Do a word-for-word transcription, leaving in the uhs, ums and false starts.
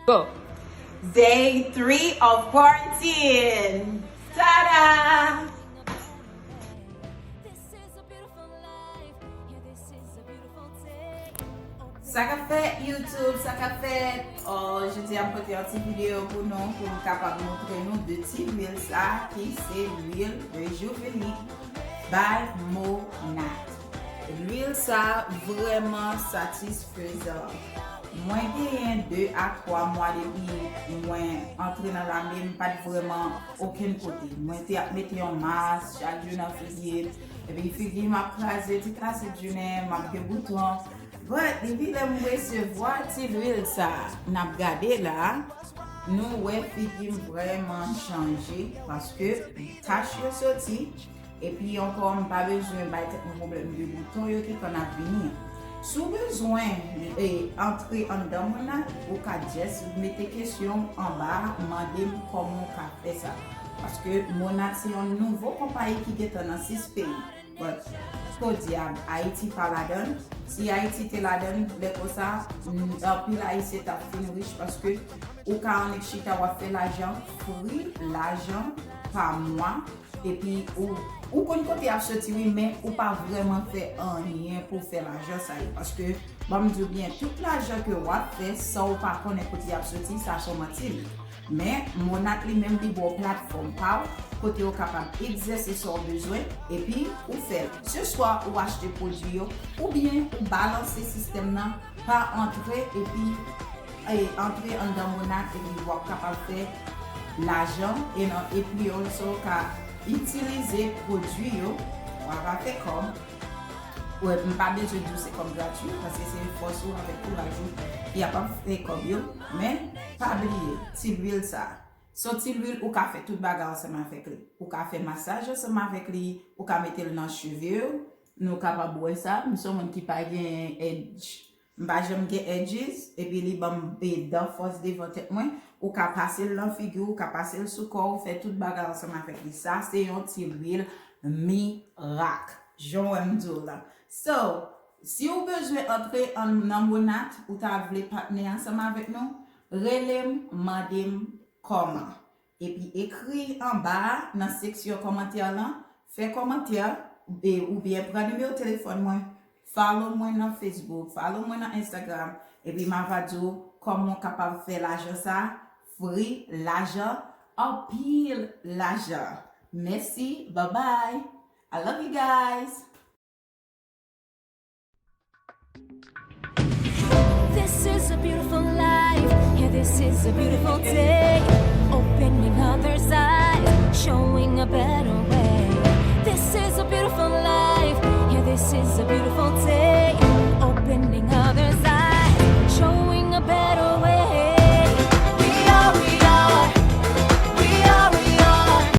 Go. Day three of quarantine. Ta-da! Sa k ap fèt YouTube, sa k ap fèt? Oh, jodi a m pote yon ti videyo pou nou, pou m kapab montre nou de ti lwil sa ki se lwil Rejuvenate by Monat. Lwil sa vrèman satisfezan. Mwen genyen de a twa mwa depi mwen antre nan lame, m pa t vrèman okenn kote. Mwen te ap mete yon mas chak jou nan figi m, epi figi m ap kraze, ti kraze jounen, m ap gen bouton. But, depi lè m resevwa ti lwil sa n ap gade la, nou wè figi m vrèman chanje, paske tach yo soti, epi ankò, m pa bezwen bay tèt mwen pwoblèm de bouton yo ki konn ap vini an. Si w bezwen, e, antre anndan Monat, ou ka just mete kesyon w anba, mande m kòman w ka fè sa. Paske Monat se yon nouvo konpayi ki gentan nan sis peyi. But, podyab, Ayiti pa ladann. Si Ayiti te ladann, lè konsa, m, anpil Ayisyen t ap fin rich paske ou ka annik chita w ap fè lajan, fri lajan pa mwa, epi ou, ou konn kote y ap soti, wi, men ou pa vrèman fè anyen pou fè lajan sa yo. Paske, ban m di w byen, tout lajan ke w ap fè san w pa konnen kote y ap soti, sa se yon manti li. Men, Monat li menm, li ba w platfòm pa w, kote w kapab egzèse sa w bezwen, epi ou fè l. Se swa ou achte pwodui yo, oubyen ou balanse sistèm nan pa antre, epi, e, antre anndan Monat, epi w ap kapab fè lajan, e nan, epi yon sa w ka itilize pwodui yo, w ap fè kòb. Wè, m pa bezwen di w se kòb gratui, paske se fòs ou avèk kouraj ou ki ap fè kòb yo. Men, pa bliye, ti lwil sa. Se yon ti lwil ou ka fè tout bagay ansanm avèk li. Ou ka fè masaj ansanm avèk li, ou ka mete l nan cheve w. Nou kapab wè sa, m se yon moun ki pa gen edge. M pa janm gen edges, epi li ban m, e, dan fòs devan tèt mwen. Ou ka pase l nan figi w, ou ka pase l sou kò w, fè tout bagay ansanm avèk li. Sa se yon ti lwil mirak, jan w wè m di w la. So, si w bezwen antre an, nan Monat, ou ta vle patnè ansanm avèk nou, rele m, mande m kòman. Epi ekri anba a, nan seksyon kòmantè lan, fè kòmantè, e, oubyen pran nimewo telefòn mwen, follow mwen nan Facebook, follow mwen nan Instagram, epi m ava di w kòman w kapab fè lajan sa, fri lajan, anpil lajan. Mèsi, bye bye. I love you guys. This is a beautiful life. Yeah, this is a beautiful day. Opening others' eyes, showing a better way. This is a beautiful life. Yeah, this is a beautiful